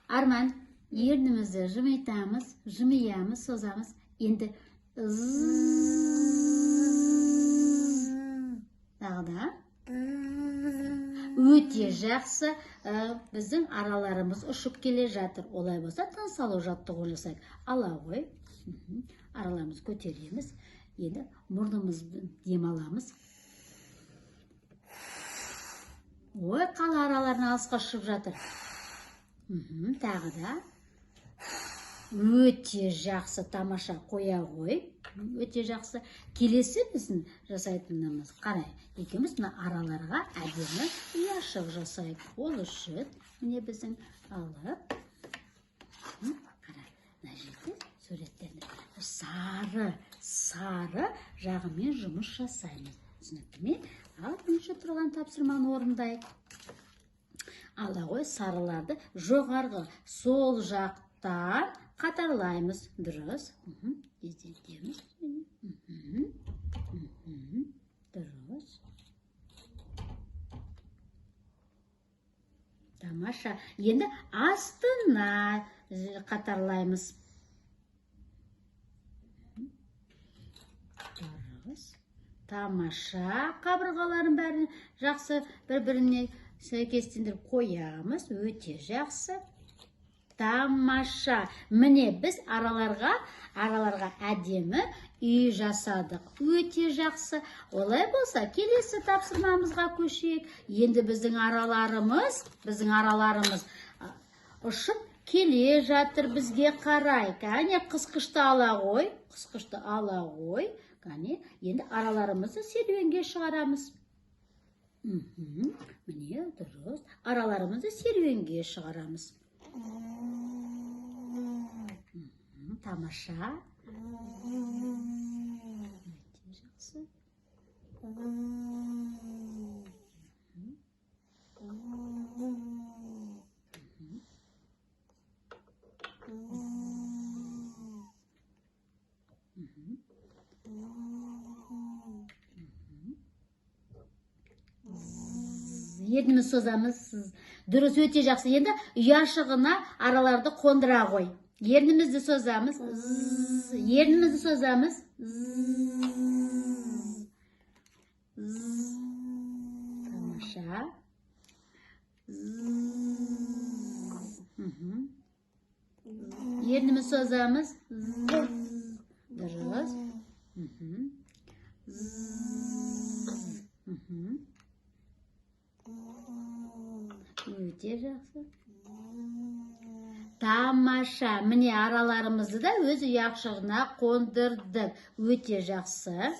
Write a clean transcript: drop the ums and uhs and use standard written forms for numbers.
Арман, ернімізді жымитамыз, жымиямыз, созамыз. Енді тағы да. Өте жақсы, біздің араларымыз ұшып келе жатыр. Олай болса, тыныс алу жаттығуын жасайық. Ала ғой. Араларымызды көтереміз. Енді мұрнымызбен дем аламыз. Ой, қала араларын алысқа ұшып жатыр. Тағы да. Өте жақсы, тамаша, қоя ғой. Өте жақсы. Келесі біздің жасайтынымыз, қарай, екеуміз мына араларға әдемі ұяшық жасайық. Ол үшін міне біздің алып, қара, мына жерде суреттерді сары, сары жағымен жұмыс жасаймыз. Түсінікті ме? Ал бірінші тұрған тапсырманы орындайық. Ала ғой, сарыларды жоғарғы сол жақтан қатарлаймыз. Дұрыс. Тездетеміз. Дұрыс. Тамаша. Енді астына қатарлаймыз. Дұрыс. Тамаша. Қабырғаларын бәрін жақсы бір-біріне сәйкестендіріп қоямыз. Өте жақсы. Тамаша. Міне біз араларға әдемі үй жасадық. Өте жақсы. Олай болса, келесі тапсырмамызға көшейік. Енді біздің араларымыз ұшып келе жатыр бізге қарай. Кәне, қысқышты ала ғой. Қысқышты ала ғой. Кәне, енді араларымызды серуенге шығарамыз. Міне, дұрыс. Араларымызды серуенге шығарамыз. Тамаша. Өте жақсы. Ерніміз созамыз. Дұрыс, өте жақсы. Енді ұяшығына араларды қондыра ғой. Ернімізді созамыз. Ернімізді созамыз. Тамаша. Ернімізді созамыз. Дұрыс. Өте жақсы. Тамаша. Міне араларымызды да өз ұяшығына қондырдық. Өте жақсы.